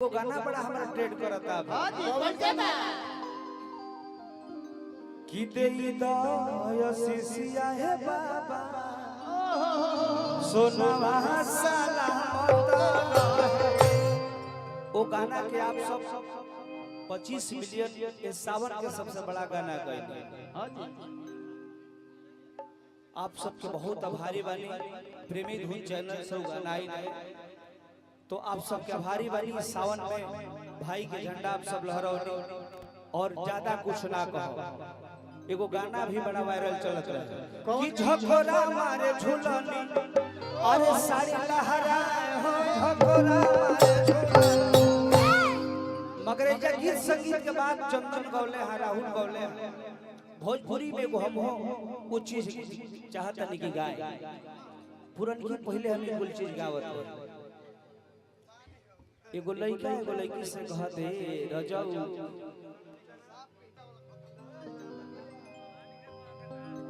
वो गाना बड़ा हमरा ट्रेंड करता हाँ जी, कौन से बा? कि देई दयसिसिया हे बाबा सोनवा सलामत रहे। वो गाना के आप सब 25 मिलियन ये सावन के सबसे बड़ा गाना गए। हाँ जी। आप सबके बहुत आभारी बानी। प्रेमी धुन चैनल से वो गाना आई तो आप सबके आभारी बानी। सावन में भाई के झंडा आप सब लहरौनी और ज्यादा कुछ ना कहो। एगो गाना भी बड़ा वायरल चलत रहे कि झकोरा मारे झूलनी अरे सारी लहराए हो झकोरा मारे झूलनी। मगर एजा गीत संगीत के बाद चंदन गौले हैं, राहुल गौले हैं। भोजपुरी में एगो हम हो कुछ चीज चाहत नहीं कि गाए। पुरनकी पहले हम कुल चीज गावत रहे। एगो लड़का एगो लड़की से कहत हे रजऊ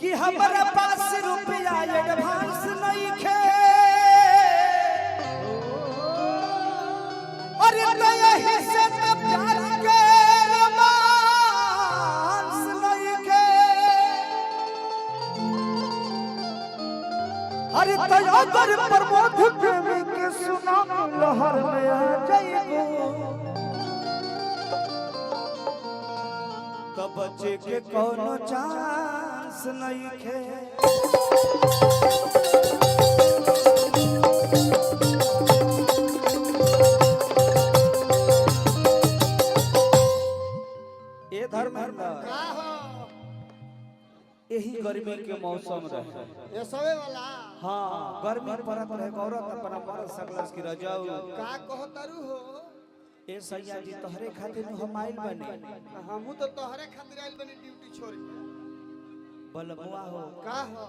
कि हमरा पास रुपया एडवांस नहीं खे अरे तो यही से तो प्यार के रोमांस नहीं खे। अरे तो अगर प्रमोद प्रेमी के सुनामी लहर में आ जाइबू तो बचे के कोनो चांस नहीं खे। ए धर्मेंद्र, का हो? यही गर्मी के मौसम रहे। ये सबे वाला। हाँ, गर्मी पड़त रहे। औरत अपना मरद सकलस की रजाऊ का कहतारू हो? ए सैया जी तोहरे खातिर हम आइल बने। हमहू तो तोहरे खातिर आइल बनी ड्यूटी छोड़ के। बलमुआ हो का हो?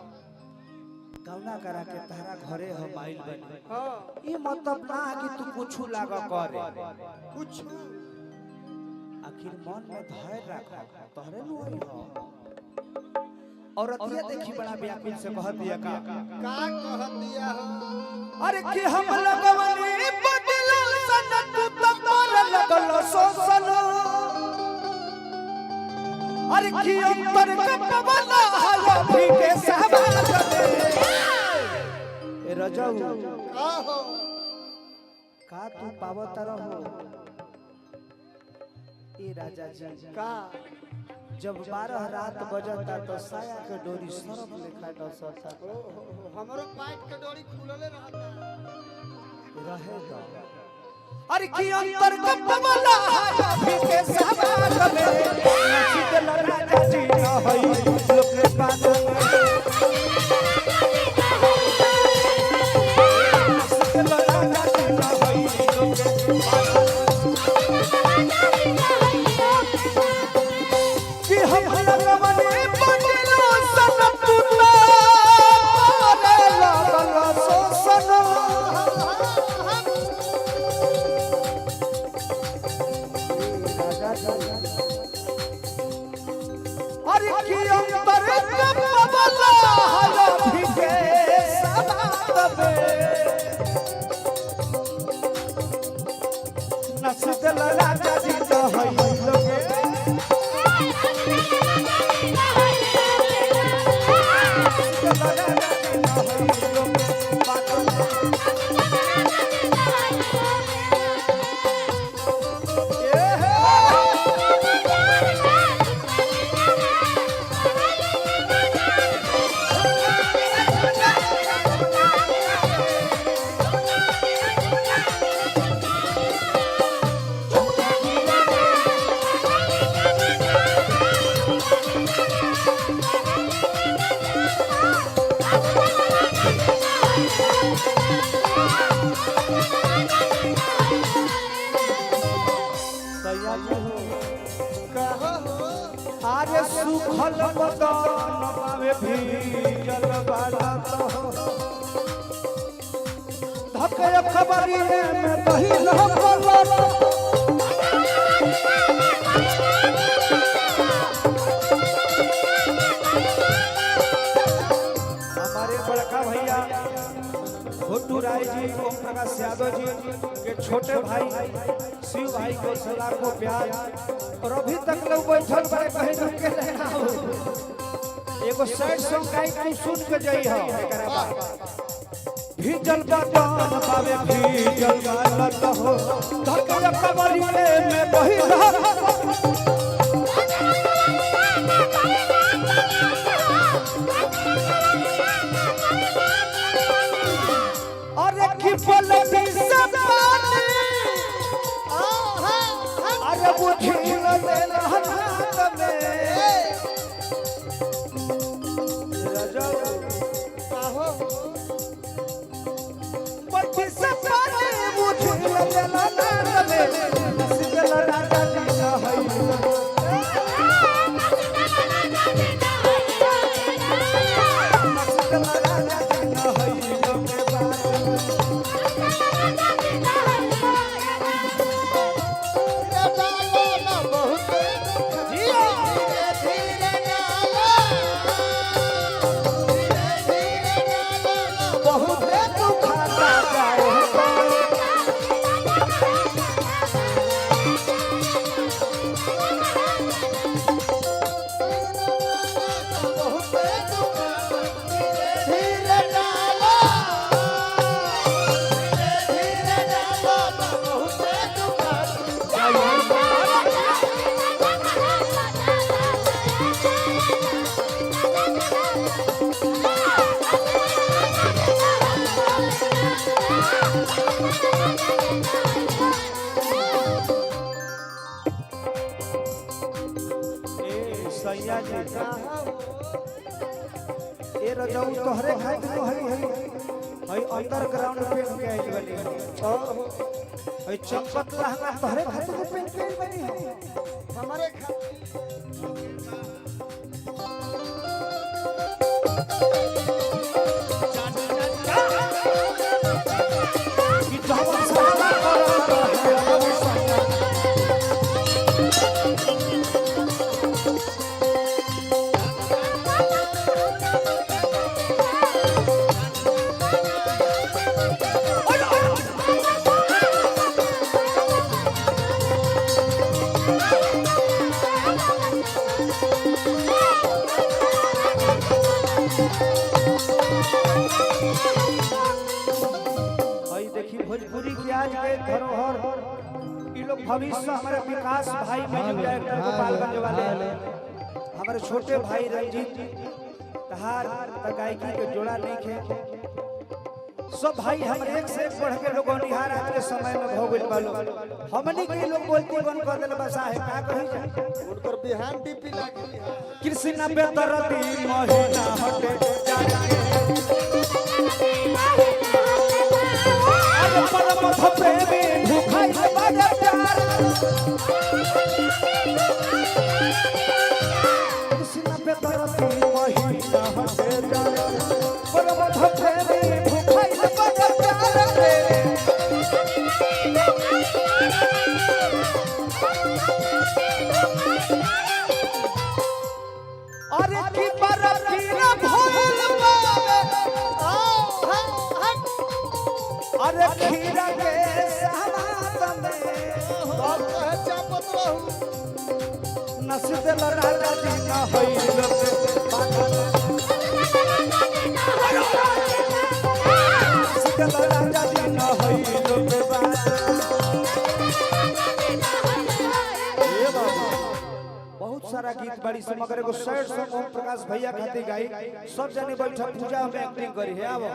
कौना करा के तारा घरे हम आइल बने। हाँ। ई मतलब ना कि तू कुछ लाग करे। कुछ आखिर मन में धैर्य रख तोहरे नु होई हो। औरतिया देखी बड़ा व्याकुल से कह दिया का का कह दिया हो? अरे कि हम लगवनी बदलो सन तू तो कर लगल शोषण। अरे कि अंतर के पवन हया भी के सहवास में। ए रजऊ का हो? का तू पावत रहो ए राजा जी का? जब 12 रात बजता तो साया के डोरी सरफ लेखा डसता। ओ हो हो, हमरो पाइप के डोरी खुलले रहता। रहे दो। अरे कि अंतर के पवन हया भी के सहवास में। नसीब राजा जी न होई लोक बात में। नसीब राजा जी न होई लोक बात में। कि हम लगवने बदलो सन तू तो करे लगल शोषण। अरे कि अंतर के पवन हया भी के सबात में। नसीब राजा जी तो हई लोगे। नसीब राजा जी तो हई लोगे बात में। ए हे। सैया जी हो का हो? अरे सुखल बदन बावे भीजल बालत हो। धके खबरी में दही लहकल। हमारे बड़का भैया छोटू राय जी, ओम प्रकाश प्रकाश यादव जी के छोटे भाई शिव भाई को लाखों प्यार। और अभी तक लोग बैठल बड़े कहीं रुके नहीं ना हो। एगो सैड सॉन्ग गाई तू सुन के जई हो। एकरा बाद भीजल बदन बावे भीजल गलत हो धक कमरी में बही। अरे की पलटी से पानी अरे बुझिल हाथ में रजब का हो? पलटी से पानी बुझिल हाथ में सिकल राजा जी न हई। सिकल राजा जी न हई लोके बात। धीरे डालो ना बहुत जिया। धीरे धीरे डालो, धीरे धीरे डालो ना बहुत दुखाता जाए। बहुत दुखाता। धीरे धीरे डालो, धीरे धीरे डालो ना बहुत दुखाता। ए सैया जी का हो? ए रजऊ तोहरे खातिर तो हई हई हई अंडरग्राउंड पेन के आइल बनी ओ हो, हई चंपत लहंगा तोहरे खातिर तो पेन के आइल बनी हो। हमारे खातिर। कि जवन सारा करत है ओ सैया। हई देखी भोजपुरी के आज के धरोहर ई लोग भविष्य हमारे विकास भाई म्यूजिक डायरेक्टर गोपालगंज वाले हमारे छोटे भाई रंजीत तहार त गायकी के जोड़ा नहीं खे। सब भाई हम एक से एक बढ़ के लोग निहार आज के समय में भो गइल बा लोग। हमनी के लोग बोलती बंद कर देले बस आहे का कही जा। उनकर बिहान डीपी लागी है। कृष्ण बेदरती महीना हटे जाके। अरे परम प्रेमी भूखाई बड़ा प्यार। कृष्ण बेदरती महीना हटे जाके। परम प्रेमी भूखाई बड़ा प्यार रे। अरे की बरफी न भइल बावे अरे खीरा के समात में तब कहे चापत रहू। नसदल राजा जी न हई लोग नसदल राजा जी न हई लोग। बहुत सारा गीत बड़ी से मगर एगो सैड सॉन्ग ओम प्रकाश भैया खातिर गाई। सब जने बैठक पूजा में एक्टिंग करी है। आवो।